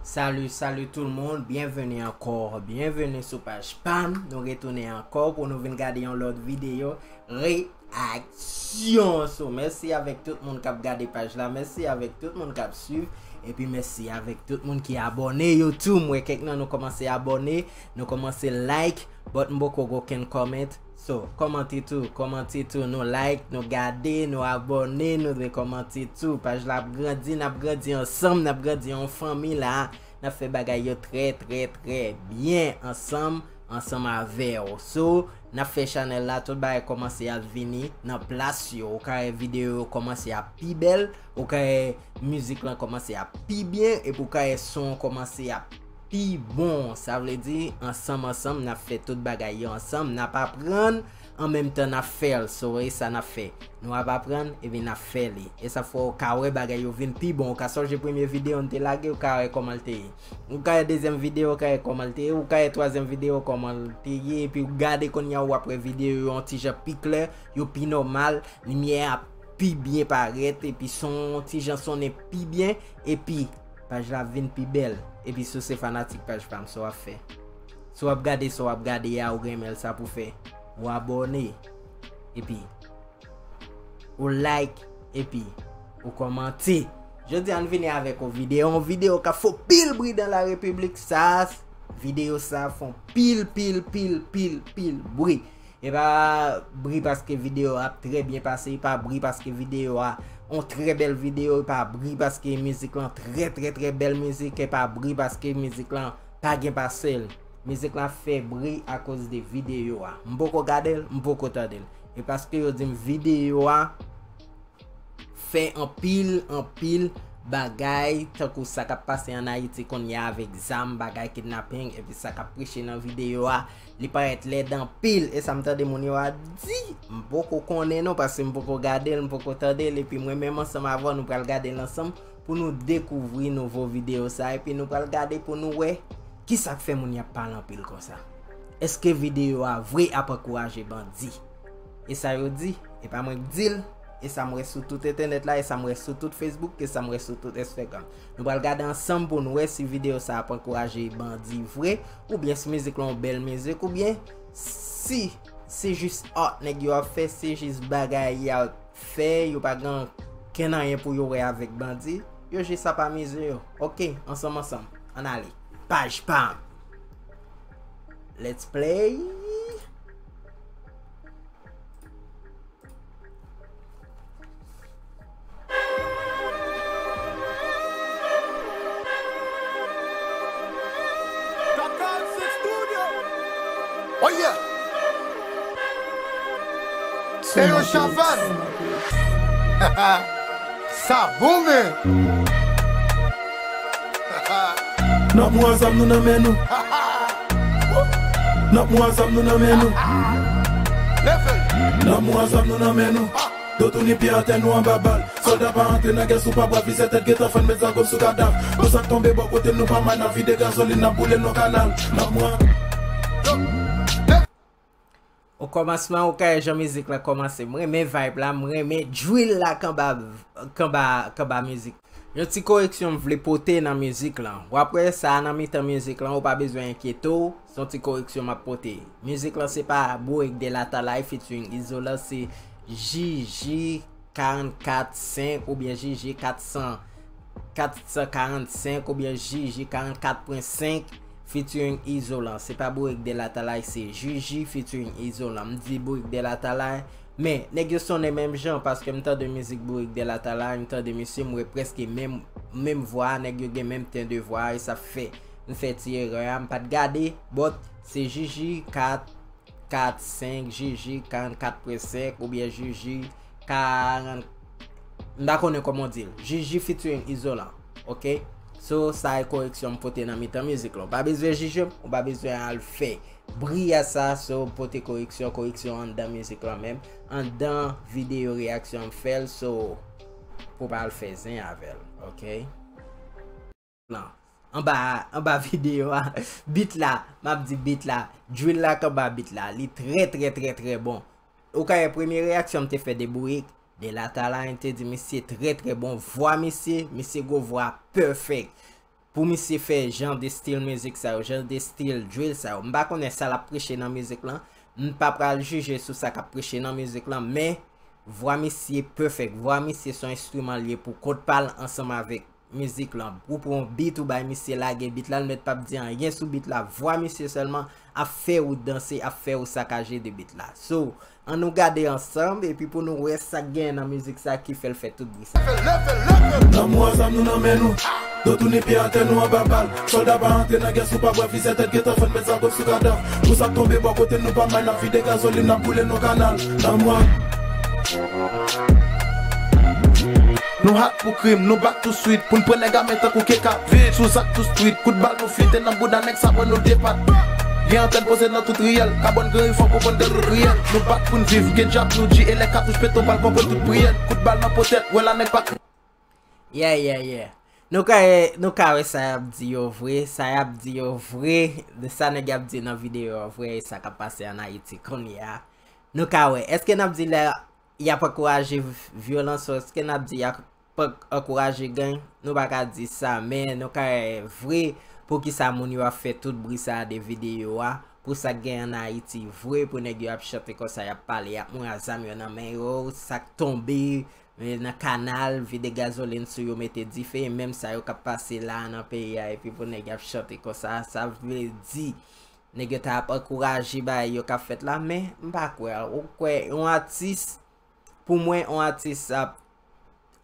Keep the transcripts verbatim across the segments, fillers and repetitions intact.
Salut, salut tout le monde, byenveni ankò, byenveni sou paj pa m. Nou retounen ankò pou nou vin gade yon lòt videyo reaksyon. So, mèsi avèk tout moun k ap gade paj la, mèsi avèk tout moun k ap swiv, epi mèsi avèk tout moun ki abòne yo tou. M wè kèk nan nou kòmanse abòne, nou kòmanse like, but m poko gen okenn comment. So, kòmante tou, kòmante tou, nou like, nou gade, nou abòne, nou rekòmante tou. Paj la ap grandi, n ap grandi ansanm, n ap grandi yon fanmi la. N ap fè bagay yo trè, trè, trè byen ansanm, ansanm avè w. So, n ap fè chanèl la, tout bagay kòmanse ap vini nan plas yo. Ou ka wè videyo yo kòmanse ap pi bèl, ou ka wè mizik lan kòmanse ap pi byen, epi ou ka wè son an kòmanse ap pi bon. Sa vle di, ansanm, ansanm, n ap fè tout bagay yo ansanm, n ap aprann, an menm tan n ap fè l. So, e sa n ap fè. Nou ap aprann, epi n ap fè li. E sa fè w ka wè bagay yo vin pi bon. Ou ka sonje premye videyo n te lage, ou ka wè kòman l te ye. Ou ka wè dezyèm videyo, ou ka wè kòman l te ye. Ou ka wè twazyèm videyo, kòman l te ye. Epi ou gade kounye a, w ap wè videyo yo yon ti jan pi klè, yo pi nòmal, limyè a pi byen parèt, epi son yon ti jan sonnen pi byen, epi paj la vin pi bèl. Epi si w se fanatik paj pa m, sa w ap fè? Si w ap gade, sa w ap gade a, ou renmen l, sa pou fè, ou abòne. Epi, ou like, epi, ou kòmante. Jodi a, n vini avèk yon videyo, yon videyo k ap fè pil bri dans la République. Sa, videyo sa fè pil, pil, pil, pil, pil bri. E pa bri paske videyo a ap trè byen pase, e pa bri paske videyo a yon trè bèl videyo, e pa bri paske mizik lan trè, trè, trè bèl mizik, e pa bri paske mizik lan pa gen pase l. Mizik lan fè bri akoz de videyo a. M poko gade l, m poko tande l. E paske yo di m videyo a fè anpil, anpil bagay, tankou sa k ap pase ann Ayiti kounye a avèk zam, bagay kidnaping, epi sa k ap preche nan videyo a, li parèt lèd anpil. E sa m tande moun yo a di, m poko konnen non, paske m poko gade l, m poko tande l, epi mwen menm ansanm avè w, nou pral gade l ansanm pou nou dekouvri nouvo videyo sa, epi nou pral gade pou nou wè kisa k fè moun y ap pale anpil konsa. Èske videyo a vre ap ankouraje bandi? E sa yo di, e pa mwen k di l, e sa m wè sou tout entènèt la, e sa m wè sou tout Facebook, e sa m wè sou tout Instagram. Nou pral gade ansanm pou n wè si videyo sa ap ankouraje bandi vre, oubyen si mizik lan yon bèl mizik, oubyen si se jis art nèg yo ap fè, se jis bagay y ap fè, yo pa gen kenn anyen pou yo wè avèk bandi, yo jis ap amize yo. Oke, ansanm ansanm, ann ale. Paj pa m. Let's play. Oh yeah. Eyo Chavannes. Sa bon men. N ap mwen zam nou nan men nou. N ap mwen zam nou nan men nou. N ap mwen zam nou nan men nou. Do tou ni pye atè nou anba bal. Sòlda pa antre nan gè si w pa bwa vizè tèt gentan fann met zago m sou kadav. Bon sa k tonbe bò kote n nou pa mal n ap vide gazolin n ap boule l nan kanal. N ap mwen. O kòmansman, ou ka wè jan mizik lan kòmanse. M renmen vibe la, m renmen drill la k anba, k anba, k anba mizik. Yon ti koreksyon m vle pote nan mizik lan. W ap wè sa a nan mitan mizik lan, ou pa bezwen enkyete w, se yon ti koreksyon m ap pote. Mizik lan se pa Bourrique de Latalay featuring Izolan, se J J karannkat senk oubyen J J kat san, kat san karannsenk oubyen J J karannkat pwen senk featuring Izolan. Se pa Bourrique de Latalay, se J J featuring Izolan. M di Bourrique de Latalay, men nèg yo sonnen menm jan, paske m tande mizik Bourrique de Latalay, m tande misye, m wè prèske menm, menm vwa, nèg yo gen menm ten de vwa, e sa fè m fè ti erè a, m pa t gade, but se J J kat kat senk, J J karannkat pwen senk oubyen J J karant, m pa konnen kòman w di l. J J featuring Izolan. Oke? So, sa e koreksyon m pote nan mitan mizik lan. Ou pa bezwen jije m, ou pa bezwen al fè bri a sa, so pote koreksyon, koreksyon anndan mizik lan menm. Anndan videyo reyaksyon m fè l, so pou pa al fè zen avè l. Oke? Lan. anba, anba videyo a. Beat la, m ap di beat la, drill la k anba beat la, li trè, trè, trè, trè bon. Ou ka wè premye reyaksyon m te fè de Bourik, de Latala, m te di misye trè, trè bon, vwa misye, misye gwo vwa perfect. Pou misye fè jan de stil mizik sa yo, jan de stil drill sa yo. M pa konnen sa l ap preche nan mizik lan. M pa pral jije sou sa k ap preche nan mizik lan, men vwa misye perfect. Vwa misye se yon enstriman l ye pou kont pa l ansanm avèk mizik lan. Ou pran yon beat ou bay misye lage beat la, l mèt p ap di anyen sou beat la. Vwa misye sèlman ap fè ou danse, ap fè ou sakaje de beat la. So, ann nou gade ansanm, epi pou nou wè sa k genyen nan mizik sa ki fè l fè tout bri sa. Lanmou a zam nou nan men nou. Do touni pye atè nou anba bal. Sòlda pa antre nan gè si w pa bwè plizyè tèt gentan fann met zagob sou kadav. Pou sa k tonbe bò kote n nou pa may n ap vide gazolin n ap boule nan kanal. Lanmou a Nou hot pou krim, nou back tou swit. Pou n pran nèg a men tankou keka. Vit sou zak tou street. Kout bal nou flite nan bouda nèg sa pran nou depat. Gen antèn poze nan tout riyèl. Kabòn grenn fò konprann gad nou kriyèl. Nou bat pou n viv, gen djab nou di e lè katouch pete w pral konprann tout priyè. Kout bal nan potèt, wè la nèg pa kri. Yeah, yeah, yeah. Nou ka, nou ka wè sa y ap di yo vre, sa y ap di yo vre, sa nèg y ap di nan videyo a vre, e sa k ap pase ann Ayiti kounye a. Nou ka wè, èske n ap di lè y ap ankouraje vyolans, èske n ap di y ap ankouraje gang? Nou pa ka di sa, men nou ka wè vre poukisa moun yo ap fè tout bri sa a de videyo a, pou sa k gen ann Ayiti vre, pou nèg yo ap chante konsa, y ap pale, y ap mouri ak zam yo nan men yo, sa k tonbe, e, nan kanal, vide gazolin sou yo, mete dife, e menm sa yo k ap pase la a nan peyi a, epi pou nèg ap chante konsa, sa vle di, nèg yo ta ap ankouraje bagay yo k ap fèt la, men m pa kwè, ou kwè, yon atis, pou mwen, yon atis ap,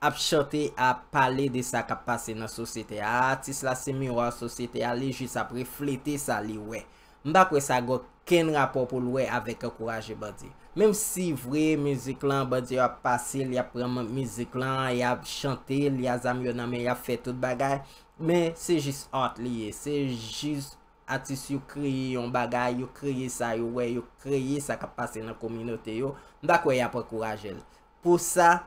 ap chante, ap pale de sa k ap pase nan sosyete a. Atis la se miwa sosyete a, li jis ap reflete sa li wè. M pa kwè sa gen okenn rapò pou l wè avèk ankouraje bandi. Menm si vre mizik lan, bandi yo ap pase l, y ap pran mizik lan, y ap chante l, y a zam yo nan men, y ap fè tout bagay, men se jis art li ye, se jis atis yo kreye yon bagay, yo kreye sa yo wè, yo kreye sa k ap pase nan kominote yo, m pa kwè y ap ankouraje l. Pou sa,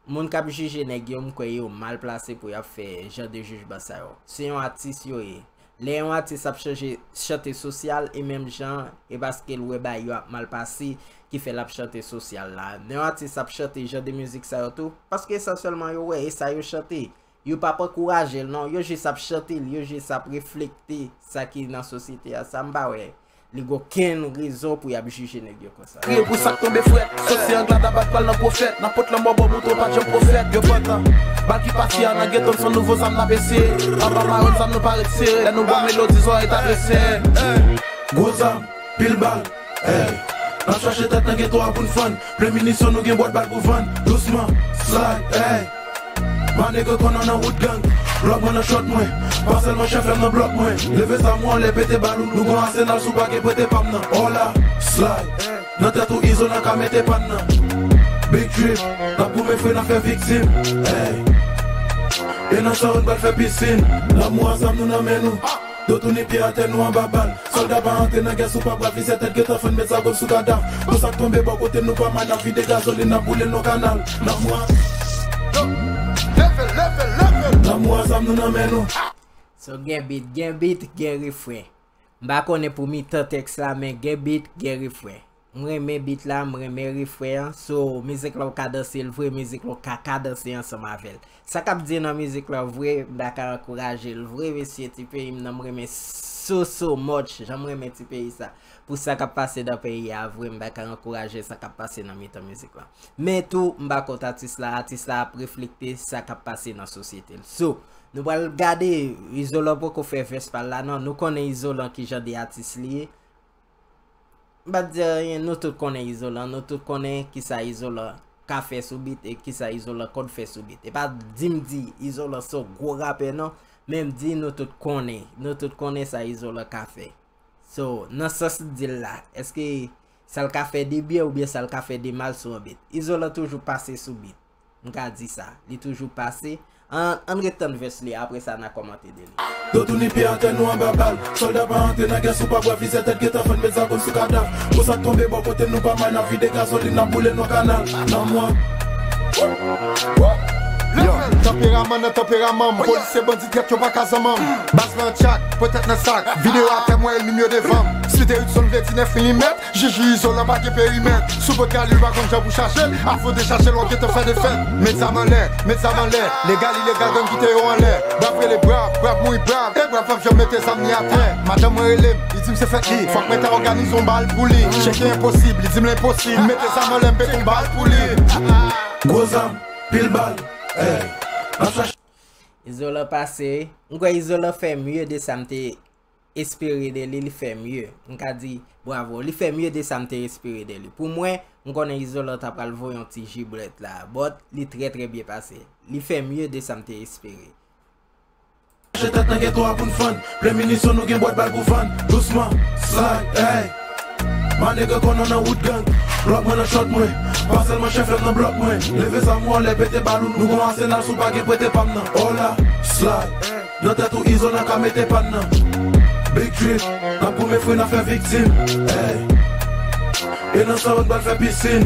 moun k ap jije nèg yo, m kwè yo mal plase pou y ap fè jan de jijman sa yo. Se yon atis yo ye. Lè yon atis ap chanje, chante sosyal, e menm jan, e paske l wè bagay yo ap mal pase, ki fè l ap chante sosyal la. Lè yon atis ap chante jan de mizik sa yo tou, paske sa sèlman yo wè, e sa yo chante. Yo p ap ankouraje l non, yo jis ap chante l, yo jis ap reflekte sa ki nan sosyete a. Sa m pa wè li gen okenn rezon pou y ap jije nèg yo konsa. Kriye pou sa k tonbe frèt. Sòsye Anglada bat bal nan pwofèt. N ap pot lanmò bò mouton pa t janm pwofèt. Yo pantan. Bal ki pase a nan geto n se yon nouvo zam n ap eseye. Anba mawon zam nou pa ret sere. Lè nou ba w melodi zòrèy ta drese. Gwo zam, pil bal. Ey, n ap chache tèt nan geto a pou n fann. Plen minisyon nou gen bwat bal pou vann. Dousman, slide, ey. Ma nèg konn an nan wout gang. Blòk mwen nan chòt mwen. Pa sèlman chèf m nan blòk mwen. Leve zam ou anlè pete bal ou. Nou gon asenal sou pa gen prete pa m nan. Hola, slide. Nan tèt ou izolan ka mete pa n nan. Big drip, n ap goumen fre n ap fè viktim. Ey. E nan san ou n pral fè pisin. Lanmou a zam nou nan men nou. Do touni pye atè nou anba bal. Sòlda pa antre nan gè si w pa bwè plizyè tèt gentan fann met zagob sou kadav. Pou sa k tonbe bò kote nou pa may n ap vide gazolin n ap boule l nan kanal. Nan mwa. Nan mwa zam nou nan men nou. So gen beat, gen beat, gen refren. M pa konnen pou mitan tèks la, men gen beat, gen refren. M renmen beat la, m renmen refren an. So, mizik la ou ka danse l vre, mizik la ou ka ka danse ansanm avè l. Sa k ap di nan mizik la vre, m ta ka ankouraje l vre, mesye, ti peyi m nan, m renmen so so much, jan m renmen ti peyi sa. Pou sa k ap pase nan peyi a vre, m ta ka ankouraje sa k ap pase nan mitan mizik la. Men tou, m pa kont atis la, atis la ap reflekte sa k ap pase nan sosyete l. So, nou pral gade, Izolan poko fè vès pa l la non, nou konnen Izolan ki jan de atis li ye. M pa t di anyen, nou tout konnen Izolan, nou tout konnen kisa Izolan ka fè sou bit e kisa Izolan konn fè sou bit. E pa di m di Izolan se yon gwo rapè non, men m di nou tout konnen, nou tout konnen sa Izolan ka fè. So, nan sans di l la, èske sa l ka fè de byen oubyen sa l ka fè de mal sou yon bit? Izolan toujou pase sou bit. M ka di sa. Li toujou pase. An, ann ret tann vès li, apre sa n a kòmante de li. Do touni pye atè nou anba bal. Sòlda pa antre nan gè si w pa bwè plizyè tèt gentan fann met zagob sou kadav. Pou sa k tonbe bò kote nou pa may n ap vide gazolin n ap boule l nan kanal. Nan mwa. Yo, tanperaman nan tanperaman m. Polis e bandi trèt yo pa ka zanman m. Baz lan tchak, pran tèt nan sak. Videyo atè m wè elmi m yo devan m. Si te Hudson vle di nèf milimèt, Jiji Izolan pa gen perimèt. Si w pot kalibre pa konn jan pou chache l, afwonte chache l w ap gentan fè defèt. Met zam anlè, met zam anlè. Legal ilegal gang kite yo anlè. Brav rele brav, brav mouri brav. E brav p ap janm mete zam li atè. Madanm mwen rele m, li di m se fèt li. Fòk mwen ta òganize yon bal pou li. Cheke enposib, li di m l enposib. M mete zam anlè, m pete yon bal pou li. Gwo zam, pil bal, ey. N ap chache. Izolan pase, m kwè Izolan fè mye de sa m te espere de li, li fè mye. M ka di bravo, li fè mye de sa m te espere de li. Pou mwen, m konnen Izolan ta pral voye yon ti jibrèt la, but li trè trè byen pase. Li fè mye de sa m te espere. Chache tèt nan geto a pou n fann. Plen minisyon, nou gen bwat bal pou vann. Dousman, slide, ey. My nigga, konn nou nan wout gang. Blòk mwen nan short mwen. Pa sèlman chèf lèm nan blòk mwen. Leve zam ou anlè, pete bal ou, nou gon asenal, si w pa gen prete pa m nan. Hola, slide. Nan tèt ou Izolan ka mete pa n nan. Big drip, n ap goumen fri, n ap fè viktim. Ey. E nan san yo n pral fè pisin.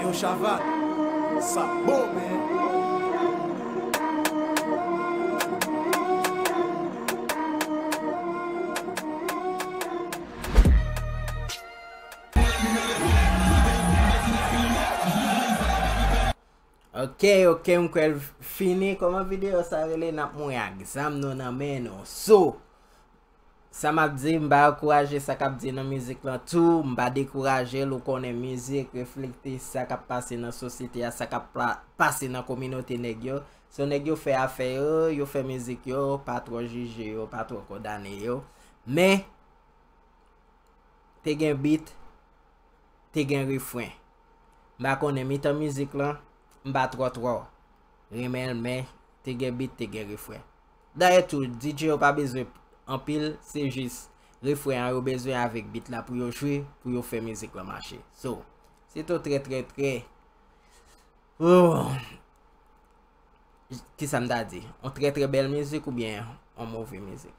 Yo, Chaval, sa bon, man. Ok, ok, m kwè l fini. Kòman videyo sa rele? N ap mouri ak zam nou nan men nou. So, sa m ap di, m pa ankouraje sa k ap di nan mizik lan tou, m pa dekouraje l, ou konnen mizik reflekte sa k ap pase nan sosyete a, sa k ap pla- pase nan kominote nèg yo. So nèg yo fè afè yo, yo fè mizik yo, pa twò jije yo, pa twò kondane yo. Men, te gen bit, te gen refren. M pa konnen mitan mizik lan, m pa twò twò renmen l, men te gen bit, te gen refren. Dayè tou, D J yo pa bezwen anpil, se jis refren an yo bezwen avèk bit la pou yo jwe, pou yo fè mizik lan mache. So, se to trè, trè, trè, oh, kisa m ta di? On trè, trè bèl mizik oubyen on move mizik?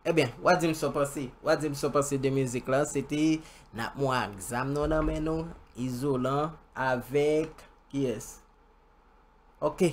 Ebyen, w a di m sa w panse. W a di m sa w panse de mizik lan. Se te N ap mouri ak zam nou nan men nou, Izolan avèk kiyès? Ok.